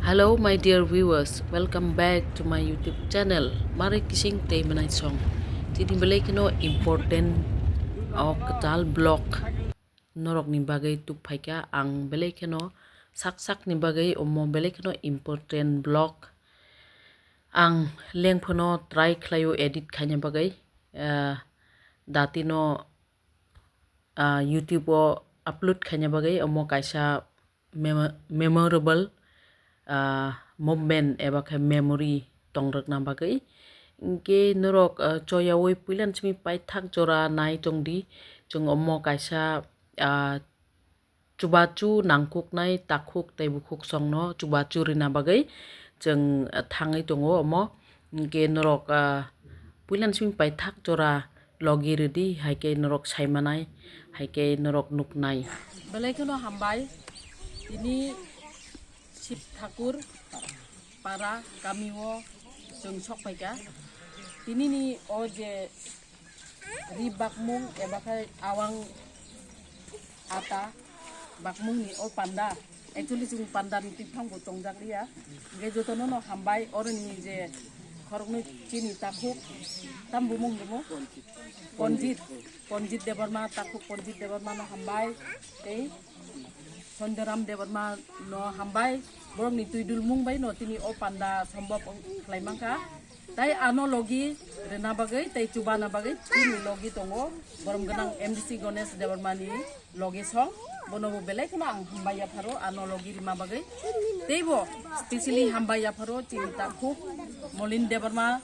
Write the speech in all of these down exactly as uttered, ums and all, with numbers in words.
Hello my dear viewers, welcome back to my YouTube channel Mare Kising Tei Manai Song. Tini belai kheno important o kwtal vlog norokni bagwi tubphaikha. Ang belai kheno sak sakni bagwi omo belai kheno important vlog. Ang lengphano try khlaio edit khaina bagwi. Ah, datino ah, YouTube o upload khaina bagwi omo kaisa memo-, memorable ah, movement eba khe memory tongrwkna bagwi. Hinkhe norok ah, choyaui puilan simi paithak jora nai tongdi. Chwng omo kaisa ah, chubachu nangkuknai takhuk tei bukhuk songno chubachu rina bagwi chwng ah, thangwi tongo omo. Hinkhe norok ah, puilan simi paithak jora logi rwdi, hai khe norok saimanai, hai khe norok nuknai. Belai kheno hambai, tini Shib Thakur para kamio chwng sokphaikha. Tinini o je ri bakmung eba khai awang ata bakmungni o panda. Actually, chwng pandani twiphang bo tongjak liya. Hingke jotono no hambai, oroni je khoroknwi chini takhuk, tam bumung bumung? Ponjit. Ponjit Debbarma, takhuk Ponjit Debbarma no hambai. Tei Sondoram Debbarma no hambai. Borokni twi dulmung bai no tini o panda sombop wng khlai mankha. Tai ano logi rwna bagwi, tei chubana bagwi chini logi tongo, borom gwnang M D C Ganesh Debbarmani logi song. Bono bo belai kheno ang hambai yapharo, ano logi rima bagwi. Tei bo specially hambai yapharo chini takhuk Molin Debbarma,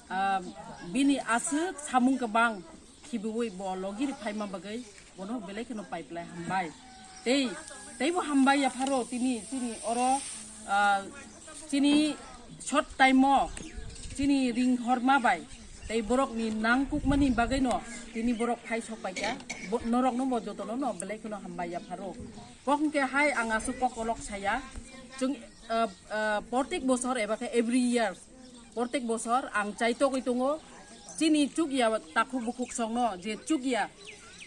ah, bini aswk samung kwbang khibiui bo logi ri phaima bagwi. Bono belai kheno paiplai hambai. Tei, teibo hambai yapharo tini, chini oro, ah, chini short time o, chini ring horma bai, tei borokni nangkukmani bagwino tini borok phai sokpaikha. Bo-, norokno bo jotono no belai kheno hambai yapharo. Kok hwnkhe hai ang aswk kok kolok saya. Chwng, ah, ah, portek bosor eba khe every year, portek bosor ang chaitogwi tongo. Chini chukya takhuk bukhuk songno je chukya,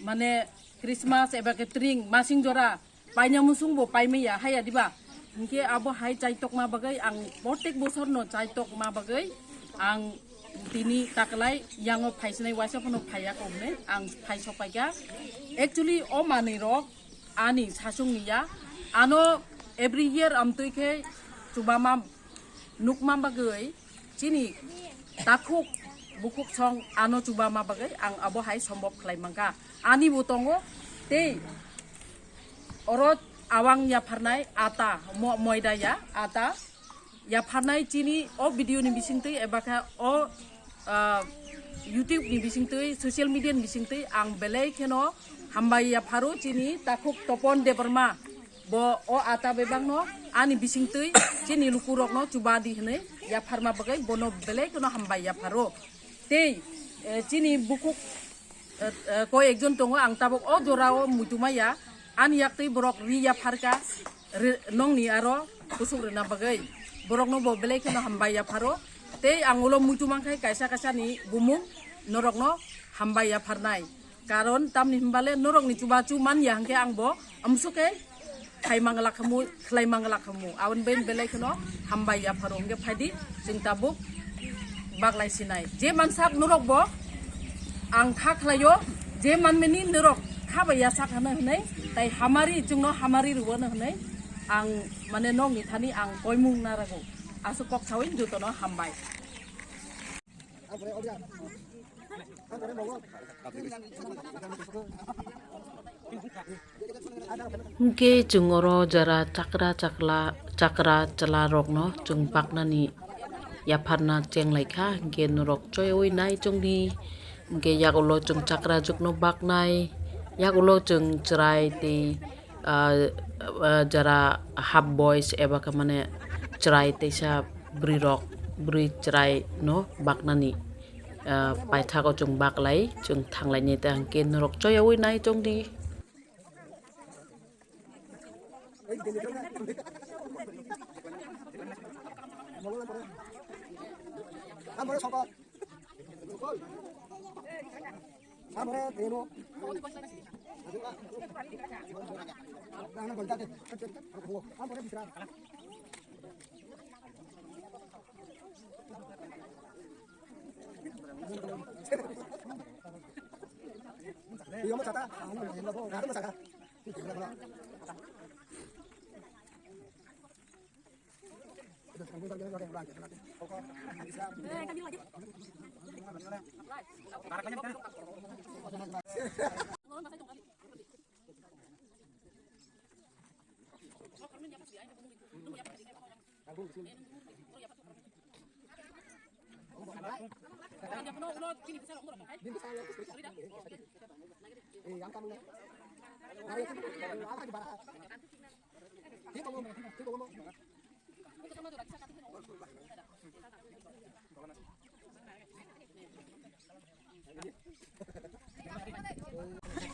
mane Christmas eba khe tring masing jora paina musung bo paimaya haya diba? Hinkhe abo hai chaitokma bagwi ang portek bosorno chaitokma bagwi ang tini taklai yango phaisinai waisa phano phaiya kok hwnwi ang phai sokpaikha. Actually o manwirok ani sasongni ya, ano every year amtwi khe chubama nukma bagwi chini takhuk bukhuk song ano chubama bagwi ang abo hai sombop khlai mankha. Ani bo tongo tei oro awang yapharnai ata, mo-, moida ya, ata yapharnai chini o video ni bisingtwi eba khe o, ah, YouTube ni bisingtwi, social media ni bisingtwi ang belai kheno hambai yapharo chini takhuk Topon Debbarma. Bo o ata bebakno ani bisingtwi chini lukurokno chubadi hwnwi yapharma bagwi bono belai kheno hambai yapharo. Tei, eh, chini bukhuk, eh, eh, koi ekjon tongo, ang tabuk o jorao muitu maya, ani yaktwi borok ri yapharkha, ri-, nongni aro kusuk rwna bagwi. Borokno bo belai kheno hambai yapharo. Tei ang ulo muitu mankha kaisa kaisa ni bumung norokno hambai yapharnai. Karon tamni hwnba le norokni chubachu man ya hwnkhe ang bo amsuk khe khai mangla khamu, khlai mangla khamu. Aboni bai belai kheno hambai yapharo hwnkhe phaidi chwng tabuk baklai sinai. Je mansak norok bo ang kha khlaio, je manmani norok kha bai yasak hwnwi hwnwi, tai hamari chwngno hamari rwano hwnwi ang mane nokni thani ang koimung narago. Aswk kok sawi jotono hambai. Hwnkhe chwng oro jara chakra chakla, chakra chwla rokno chwng baknani yapharna chenglaikha, hwnkhe norok choiwi nai chongdi, hwnkhe yagulo chwng chakra jwkno baknai, yagulo chwng chwrai tei ah, ah, jara half boys eba khe mane chwrai teisa bwrwi rok, bwrwi chwrai no baknani, ah, paithak o chwng baklai chwng thanglaini ta hwnkhe norok choyaui nai chongdi.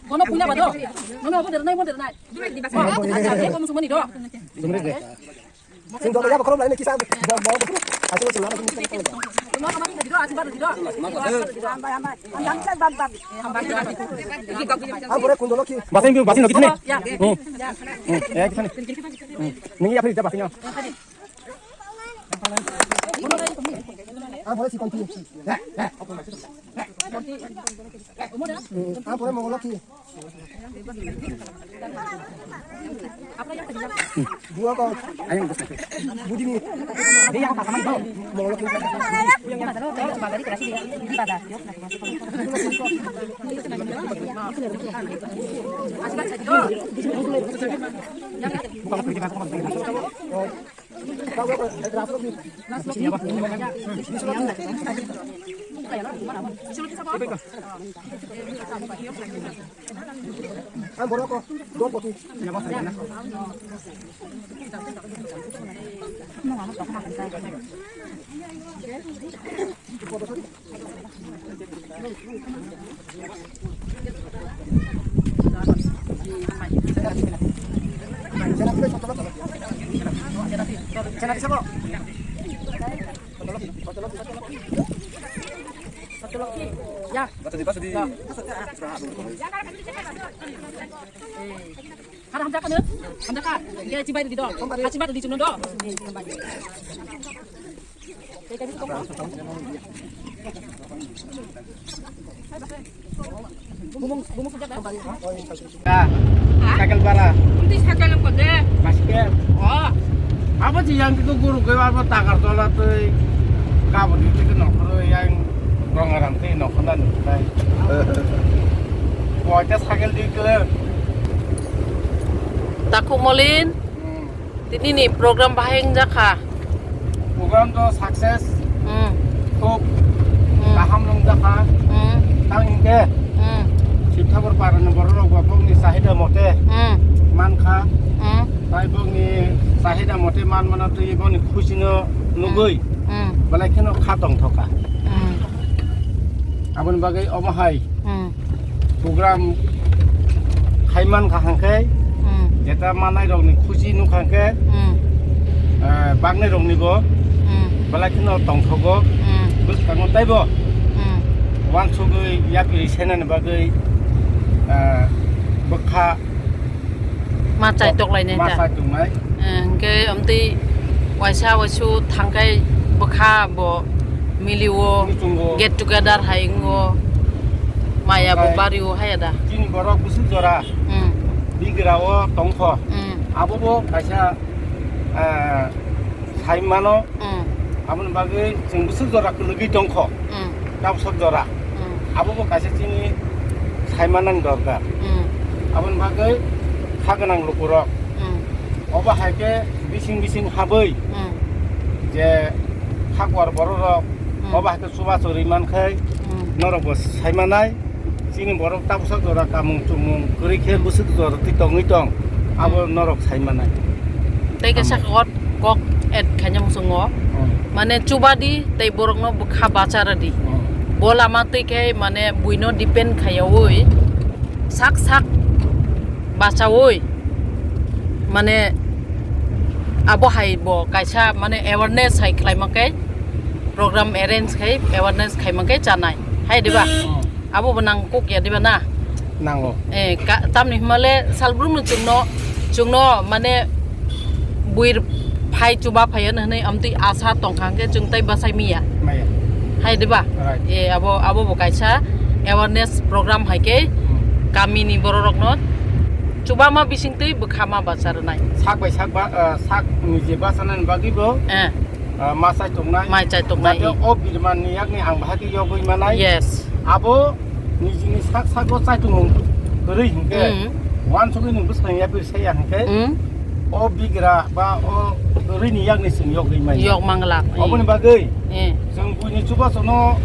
Bono puila ba do. Nono abo dernai, mo dernai. Acha, abo sumani do. Sing do ya, khorok lain kisa. Asal sing lama sing. Nono kamani do, asin ba do. Ang bore kundo loki. Basing bi, basing loki thani. Ya. Hmm. Hmm. Ya, kisa ni. Hmm. Ni ya, phir ja basing ya. Ang bore si konti. Ang bore mongol ki. Dua ko. Ayang bos. Budini. Dia yang tak sama itu. Mongol ki. Bukan kerja masuk. Ya. Ada hamjak kan? Hamjak kan? Dia cibai di dong. Cibai di dong. Cycle bara. Unti cycle ko de. Basket. Oh. Abo ji yang itu guru gue abo takar tola tui. Kabut itu ke nokro yang rongaram tui nokro dan tai. Kau aja cycle di kele. Taku Molin. Hmm. Tini ni program bahai wngjakha. Program to success. Hmm. Khub Hmm. kaham wngjakha. Hmm. Tang hingke Hmm. Sibthakur parani bororok bo bokni chahida mote Hmm. mankha. Hmm. Tai bokni chahida mote manmano twi bokni khusino nugwi Hmm. belai kheno kha tongthoka. Hmm. Aboni bagwi omo hai Hmm. program khai mankha hwnkhe, Hmm. jeta manai rokni khusi nukha hwnkhe, Hmm. eh, baknai rokni bo Hmm. belai kheno tongthogo. Hmm. Bwskango taibo Hmm. uansugwi yapri senani bagwi, eh, bwkha Ma chai tok lai nai ma ta. Chai tok nai. Eh, hingke amtwi waisa waisu thangkai bwkha bo milio, Muchungo. Get together hai wngo, maya bo Okai. Bario hai da. Chini borok bwswk jora Hmm. bigrao tongkho. Hmm. Abo bo kaisa, eh, sai mano. Hmm. Aboni bagwi chwng bwswk jora kwlwgwi tongkho. Hmm. Tabsok jora. Hmm. Abo bo kaisa chini sai manani dorkar. Hmm. Aboni bagwi kha gwnang lukurok. Hmm. Obo hai khe bising bising habwi Hmm. je kha kuar bororok Hmm. obo hai khe chubachu rwi mankhai Hmm. norok bo sai manai. Chini borok tabsa jora kamung chumung kwrwi khe bwswk jora twi tongwi tong, abo Hmm. norok sai manai. Tei kaisa Tamo. Kok, kok add khaina muchungo. Hmm. Mane chubadi tei borokno bwkha bacharadi. Hmm. Bo lama twi khe mane buino depend khaiyaui sak sak bachaui mane abo hai bo kaisa mane awareness hai khlaima khe program arrange khai awareness khaima khe chanai hai diba? Hmm. Abo bo nang kok ya diba na? Nango. Eh, ka-, tamni hwnmale salbrumno chwngno, chwngno mane buir phai chuba phai hwnwi amtwi asa tongkha hwnkhe chwng tai bachai miya. Maya. Hai diba? Right. Eh, abo, abo bo kaisa awareness program hai khe Hmm. Kamini bororokno chubama bisingtwi bwkhama bacharnai. Sak bai sak ba, ah, sak niji bachanani bagwibo, eh, ah, ma chai tongnai. Mai chai tongnai. Jate o birmani yakni ang bahai khe yogwi manai. Yes. Abo nijini sak sago chaitung kwrwi hinkhe, mm, wansugwi nwng bwskang yapri saya hinkhe, mm, o bigra ba o kwrwini yakni chwng yogwi manya. Yok manglak. Oboni bagwi, eh, chwng buini chubachono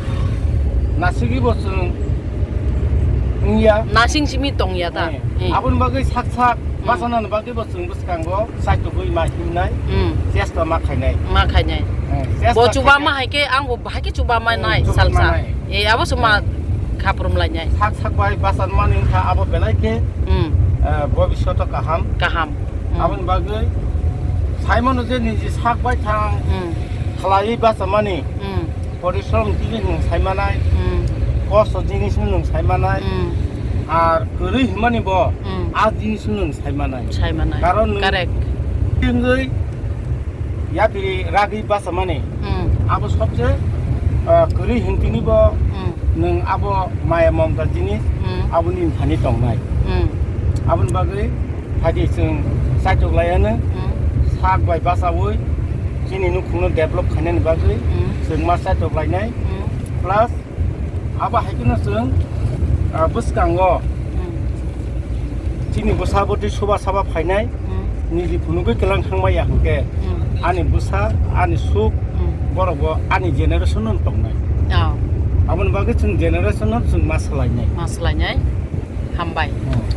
nasigwibo chwng wngya. Nasing simi tongya ta? Eh. Eh. Aboni bagwi sak sak, hmm, bachanani bagwibo chwng bwskango chaitugwi ma himnai, hmm, chesta ma khainai. Ma khainai. Eh, chesta bo chuba khainai. Ma hai khe, ang bo bahai khe chuba ma, hmm, nai, chuba salsa. Ma nai. Eh, abo suma, eh, khaprum lainai. Sak sak bai bachan mani wngkha abo belai khe, hmm, eh, bobisyoto kaham. Kaham. Hmm. Aboni bagwi saimano je niji sak bai thang, hmm, khlaiwi bachamani. Hmm. Porishrom jinis nwng saimanai, hmm, kosto jinis nwng saimanai, hmm, ar kwrwi hwnmani bo, hmm, a jinis nwng saimanai. Saimanai. Karon nwng, correct, tingwi yapri ragwi bachamani, hmm, abo sobse, ah, kwrwi hwntini bo, hmm, nwng abo maya momta jinis, hmm, aboni thani tongnai. Hmm. Aboni bagwi phaidi chwng chaitok laiano, hmm, sak bai bachaui chini nukhungno develop khainani bagwi, hmm, chwng ma chaitok lainai. Hmm. Plus abo hai kheno chwng, ah, bwskango, hmm, chini bwsa bwtwi soba saba phainai, hmm, niji phunugwi kwlang thangmaya hinkhe, hmm, ani bwsa, ani suk, hmm, borokbo ani generation-no tongnai. Oh. Aboni bagwi chwng generation-no chwng ma swlainai. Ma swlainai. Hambai. Hmm.